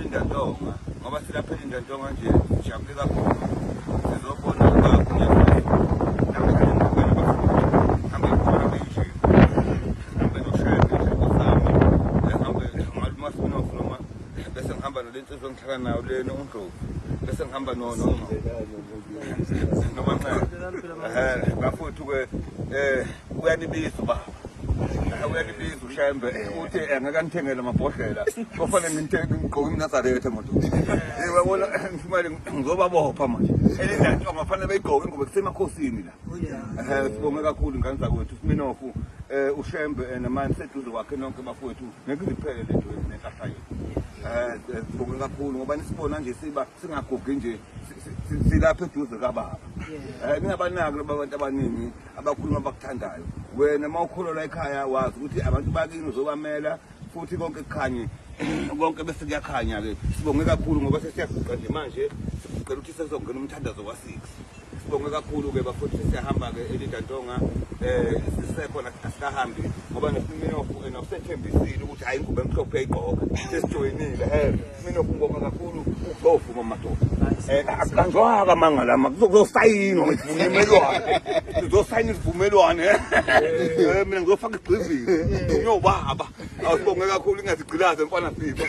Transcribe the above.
eLindantonga, ngoba silapha eLindantonga nje sijabule kakhulu. Sizobona ubaba uNyazi. Namhlanje ngibukela bafowethu. Hambe khona benje. Hambe noShembe nje Nkosi yami. Hambe ngaluma Sinof noma bese ngihamba nolensizwa engihlala nayo lena uNdlovu. Bese ngihamba no no noma nxa. Bafowethu ke uyanibiza ubaba. Uyanibiza uShembe uthi angeke anithengele amabhodlela. Kofanele ngithenge ngigqoke iMnazaretha madoda. Uyabona ngifumane ngizobabopha manje. Elindanto ngafanele beyigqoke ngoba kusemakhosini la. Sibonge kakhulu ingane zakwethu Siminofu uShembe namanje seduze kwakhe nonke bafowethu ngeke iziphele lento nenhlahla yethu. Sibonge kakhulu ngoba nisibona nje siba singagugi nje silapha eduze kababa. Ningabanaki laba bantu abaningi abakhuluma abakuthandayo. Wena uma ukholelwa ekhaya wazi ukuthi abantu bakini uzobamela futhi konke kukhanye konke bese kuyakhanya ke. Sibonge kakhulu ngoba sesiyaguqa nje manje siguqela ukuthi sesizongena umthandazo wa-6. Sibonge kakhulu ke bafowethu sesiyahamba ke eLindantonga sisekhona asikahambi ngoba noSiminofu nosethembisile ukuthi hayi ingubo emhlophe uyayigqoka sesijoyinile Siminofu ngibonga kakhulu ukuzovuma madoda akukanjwaka amanga lama kuzosayinwa isivumelwano sizosayina isivumelwano mina ngizofaka igqivini ngiyobaba awusibonge kakhulu ingazigqilaze mfana Sipho.